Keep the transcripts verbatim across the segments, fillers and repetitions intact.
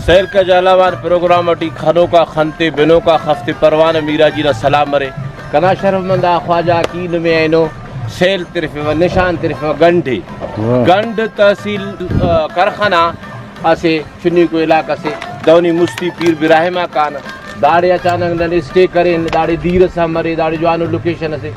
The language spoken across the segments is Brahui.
سیل کا جھالاوان پروگرام اٹی خنوکا خن تے بنوکا خف تے پروانہ میراجی نا سلام مرے۔ کنا شرف مند آ خواجہ کی نمے اینو سیل ترفیوہ، نشان ترفیوہ گنڈ ءِ۔ واہ۔ گنڈ تحصیل، آ، کرخ انا اسہ چنیکو علاقہ سے۔ دہنی مستی پیر براہیم آ کان۔ داڑے اچانک نن اسٹے کرین، داڑے دیر ئس ہم مرے، داڑے جوانو لوکیشن اسے۔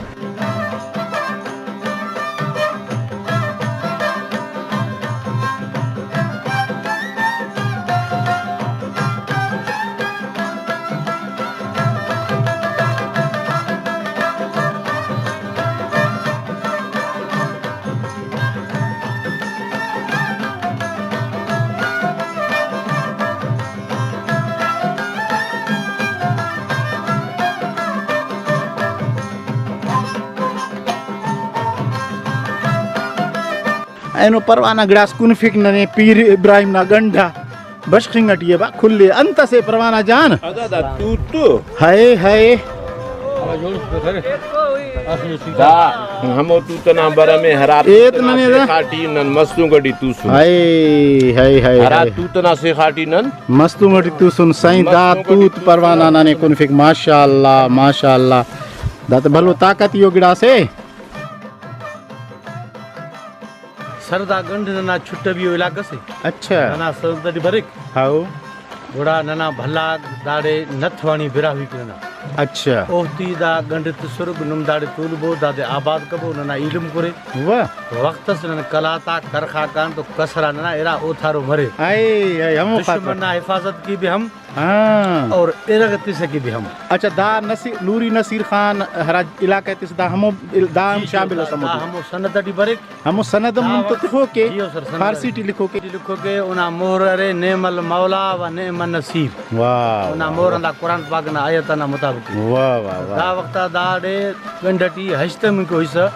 اینو پروانہ گڑاس کنفک ننے پیر ابراہیم نا گنڈ آ بشخنگ ٹی ءِ با کل ءِ۔ انت اسے پروانہ جان۔ ادا دا توت تو۔ ہائے ہائے۔ دا ہمو توت ئنا بھرم ءِ ہرا ایت توت ئنا ننے دا۔ سیخا ٹی نن مستونگ ٹی توسن۔ ہائے ہائے ہائے ہرا ہائے۔ توت ئنا سیخا ٹی نن مستونگ ٹی توسن سائیں۔ دا مستونگ ٹی توت توسن۔ پروانہ ننے کنفک۔ ماشاءاللہ ماشاءاللہ۔ دا تو بھلو طاقتی او گڑاسے۔ سر دا گنڈ ننا چھٹبیو علاقہ سے۔ اچھا۔ ننا سند ٹی بریک۔ ہاؤ۔ گڑا ننا بھلاک داڑے نتھوانی براہوئی کے ننا۔ اچھا۔ اوفتی دا گنڈ تسرک، نم داڑے تولبو، دادے آباد کبو، ننا ایلم کرے۔ واہ۔ وخت اس نن کلاتا کرخا کان تو کسرا ننا ارا اوتھارو مرے۔ اے، اے، ہمو دشمن خاطر۔ نا حفاظت کی بھی ہم ہاں۔ اور ارغ تسہ کہ بھی ہم۔ اچھا، دا نصیر، نوری نصیر خان ہرا علاقہ تس، دا ہمو، دا ہم جی، جی، شامل دا، اس ہمو دا دے۔ ہمو سند ٹی بریک۔ ہمو سند ہم دا نم تو وخت تخوکے، جی، او سر، سند فارسی ٹی۔ ٹی لکھوکے۔ ٹی لکھوکے، اونا مہر ارے نعم المولا و نعم النصیر۔ واہ، اونا واہ، مہر واہ۔ ہندا قرآن پاک نا آیت نا مطابق۔ واہ، واہ، واہ۔ دا وخت آ داڑے گنڈ ٹی ہشتم کو حصہ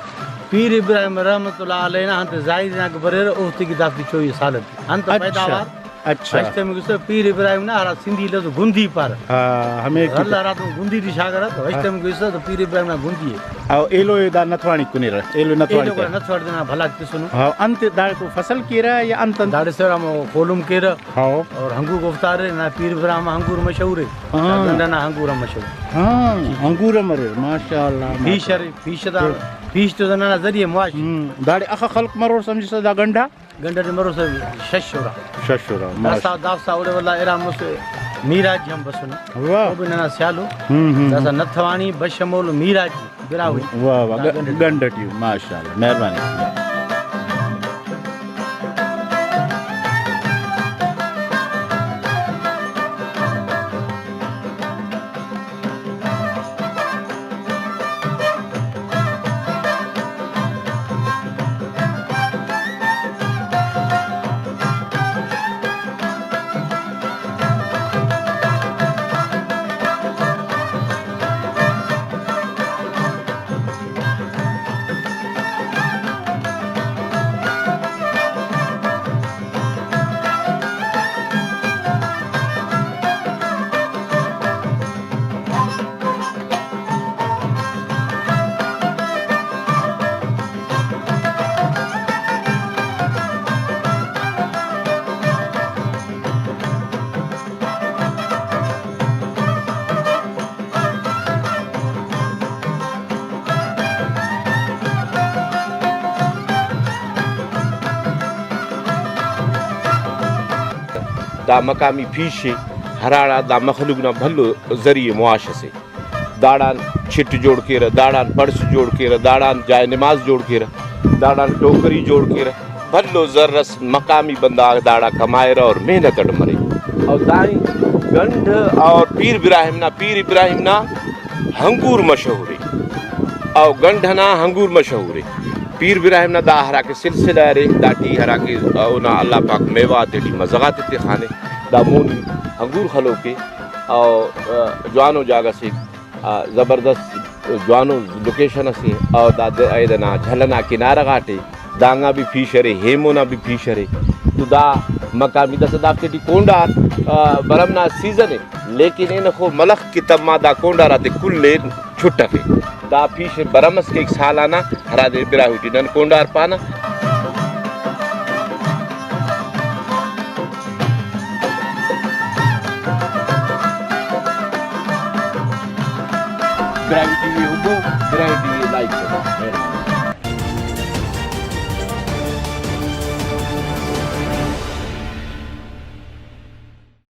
پیر ابراہیم رحمت اللہ علیہ نا انت زائر نا کہ بریرہ، اوفتے کہ دافتے چوئی سال ٹی۔ انت اچھا۔ پیداوار اچھا۔ ہشتم گسا پیر ابراہیم نا ہرا سندھی لفظ گندی پارہ۔ ہاں، ہمے کہ اللہ ہراتم گندی ٹی شاغرہ تو ہاں۔ ہشتم گسا تو پیر ابراہیم نا گندی ءِ۔ او ایلو ءِ دا نتھوانی کنیرہ، ایلو نتھوانی ایلو کنیرہ۔ گڑا نتھوانی تینا بھلاک تسنو۔ ہاں، انت داڑکو فصل کیرہ یا انت انت؟ داڑے سر ہمو خولم کیرہ۔ ہاں۔ اور ہنگو گفتار نا پیر ابراہیم ہنگور مشہور ءِ۔ ہاں۔ دا گنڈ نا ہنگور ہم مشہور۔ ہاں، ہنگور ہم اریر، ماشاءاللہ، پیش ماشاءاللہ۔ ارے، پیش دا، پیش تو ننا ذریعہ معاش۔ ہم، داڑے اخہ خلق مرور سمجھسہ دا گنڈا؟ گنڈ ٹی مروسہ شش اُرا۔ شش اُرا، داسا، ماشاءاللہ۔ دافسا اوڑے ولدا ارا مسہ میراجی ہم بسنو۔ واہ۔ او بھی ننا سیالو۔ ہم، ہم، داسا ہم۔ نتھوانی، بشمول، میراجی، براہوئی۔ واہ، واہ، دا گ-، گنڈ ٹی۔ گنڈ ٹی، ماشاءاللہ، مہربانی۔ دا مقامی پیش ءِ، ہراڑا دا مخلوق نا بھلو ذریعہ معاش اسے۔ داڑان چٹ جوڑ کیرہ، داڑان پڑس جوڑ کیرہ، داڑان جائے نماز جوڑ کیرہ، داڑان ٹوکری جوڑ کیرہ۔ بھلو زر اس مقامی بندغ آک داڑا کمائرہ اور محنت اٹ مرے۔ اور دائیں گنڈ اور پیر ابراہیم نا، پیر ابراہیم نا ہنگور مشہور ءِ، او گنڈ ئنا ہنگور مشہور ءِ۔ پیر براہیم نا دا ہراکہ سلسلہ ارے، داٹی ہراکہ اونا اللہ پاک میوہ آتیٹی مزہ غاتے تخانے، دا مونی ہنگور خلوکے، او، آ، جوانو جاگہ سے، آ، زبردست جوانو لوکیشن اسے، او دا د-، اید ئنا جھل ئنا کنارہ غاٹے۔ دانگا بھی پیش ارے، ہیمونا بھی پیش ارے۔ تو دا مقامی داسہ دافتے ٹی کونڈار، آ، بھرم نا سیزن ءِ، لیکن اینخو ملخ کہ تما دا کونڈار آتے کل ءِ چھٹفے۔ دا پیش بھرم اس کیک سالانہ، ہرادے براہوئی ٹی نن کونڈار پانہ۔ گریویٹی